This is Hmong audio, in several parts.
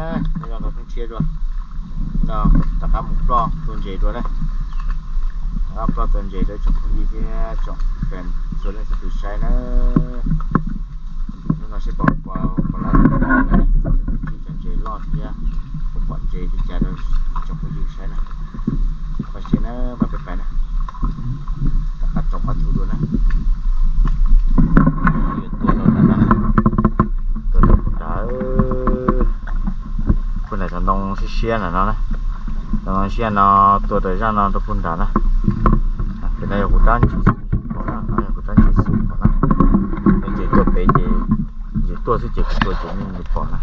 Nyob zoo phooj ywg dua, no rov qab mus ploj tua ntses dua na. Rov qab ploj tua ntses rau tsoom phooj ywg thiab tsoom fans txhua leej txhua tus saib na. Hnub no seb puas pom lawv, ib cov ntses loj thiab puas pom ntses li cas rau tsoom phooj ywg saib na. Pab siab na, pab peb pais na. Rov qab tsoom qab tug dua na. Yuav tua rau ntawm no, tua rau puag nrad. Puag nram cov ntoo siab siab ntawm no na. Cov ntoo siab no tua rau zaj no rau puag nrad na. Pem no yog kuv rab ntsis xwb pom na, no yog kuv rab ntsis xwb pom na. Ntses tuaj pem ces, ntses tuaj xwb ces kuv tua ces yeej pom na.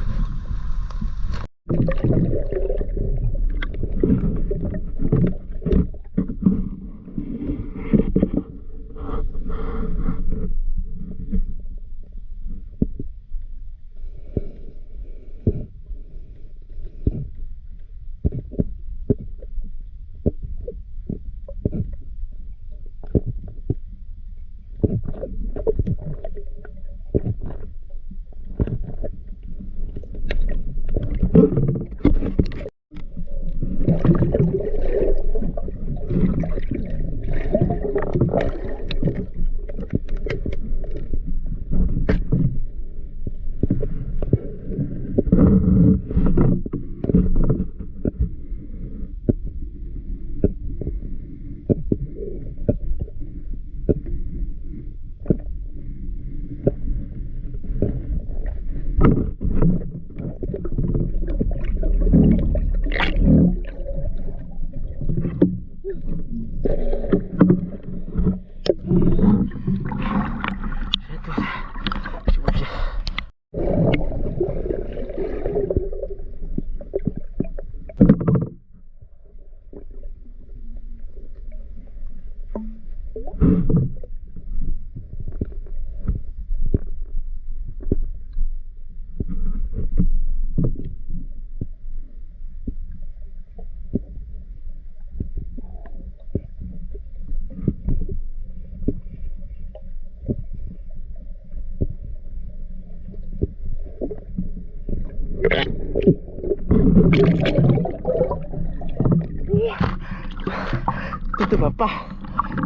Ib tug pas paj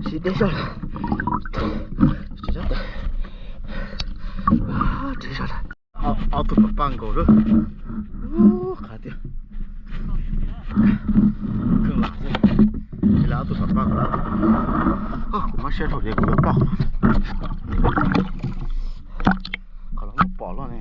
siv deb zog lawm. Deb zog lawm. Ob tug pas paj nkaus lawm. Qab tiag. Kheej lam xwb. Ces lawv ob tug pas paj nkaus lawm. Kuv mob siab dhau ces kuv yuav ploj. Qhov los muaj pom loj ne.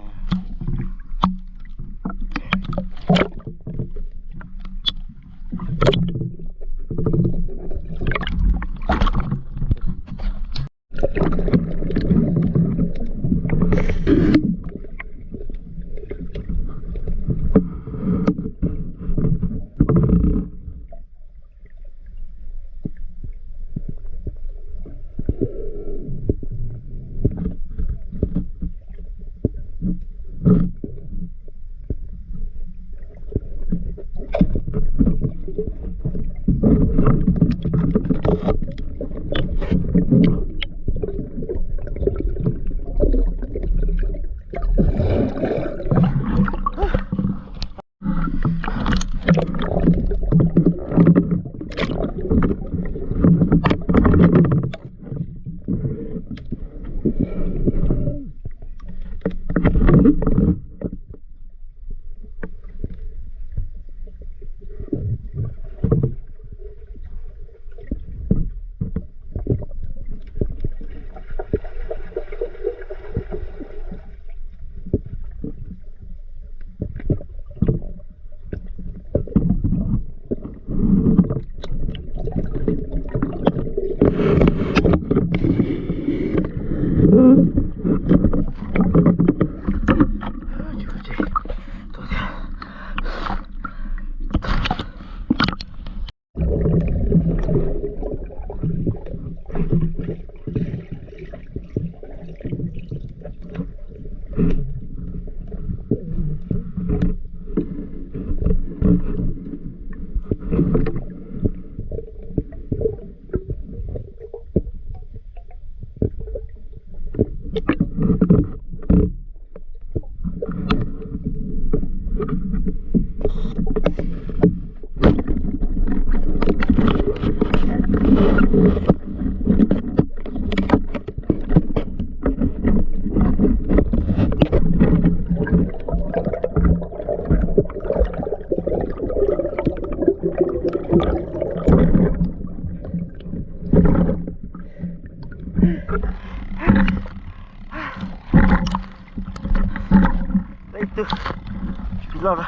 Ib tug tsis loj na.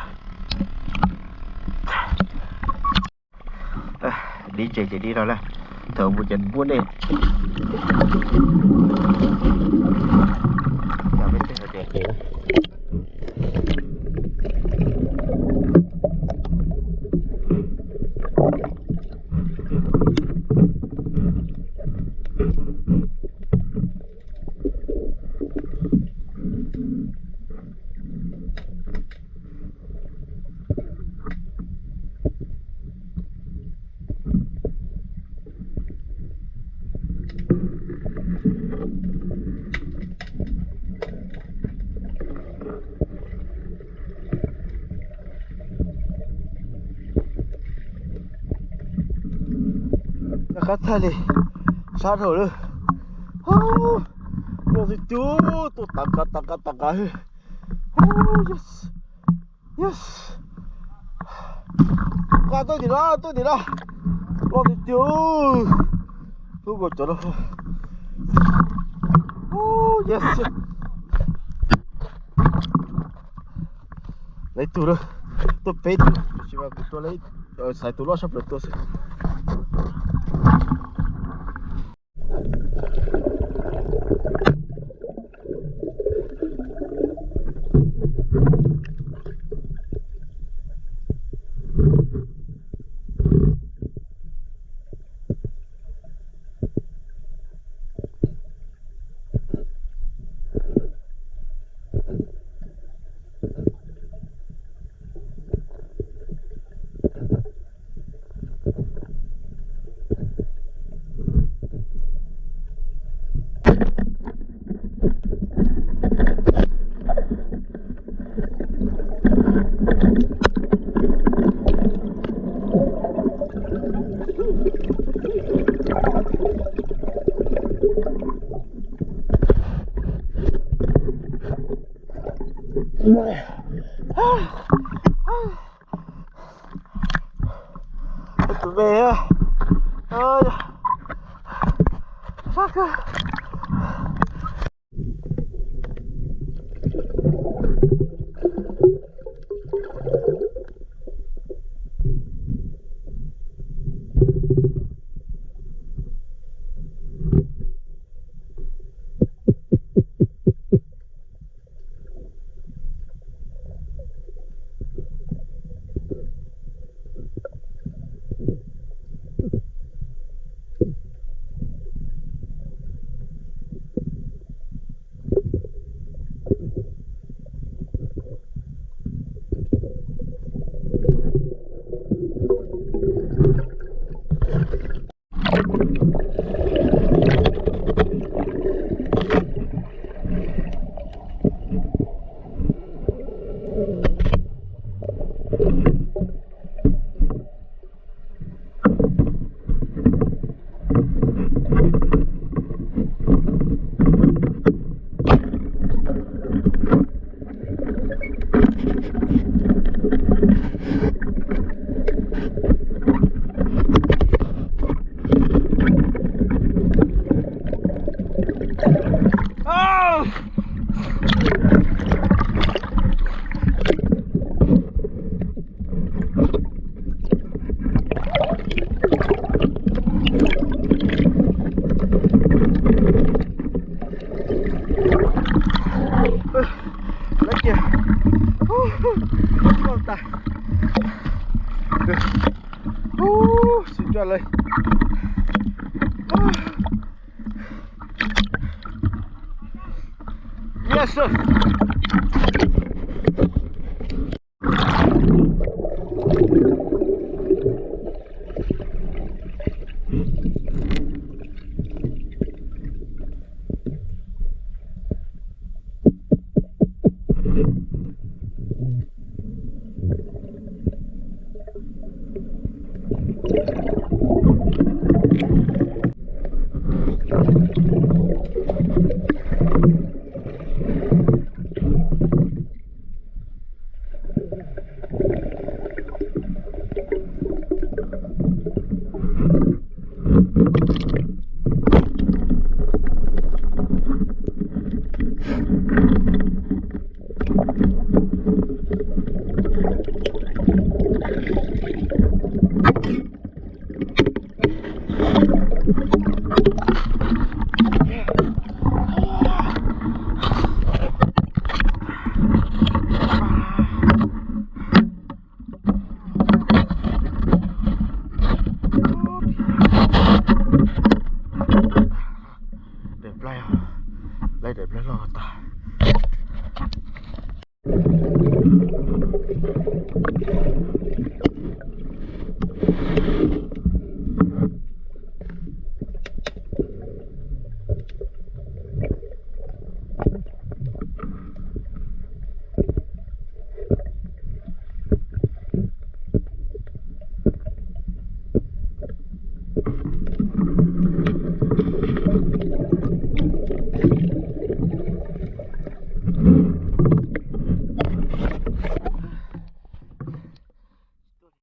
Dib tseg ces dib no na. Thaum mus ces muab nej Qab tag li, sab dhau lawm. Loj tiag tiag, tuaj tas kav tas kav tas kav. Yes, yes. Nqa tuaj tim no, tuaj tim no. Loj tiag tiag. Lub kaus cov no. Yes. Lawv ib tug na, tuaj peb tug, tiam sis mas kuv tua lawv, xaiv tus loj sab plaws tua xwb. Tus me, sab kawg. Lawv kiag. Loj tas. Sim nrog lawv. Yes sir.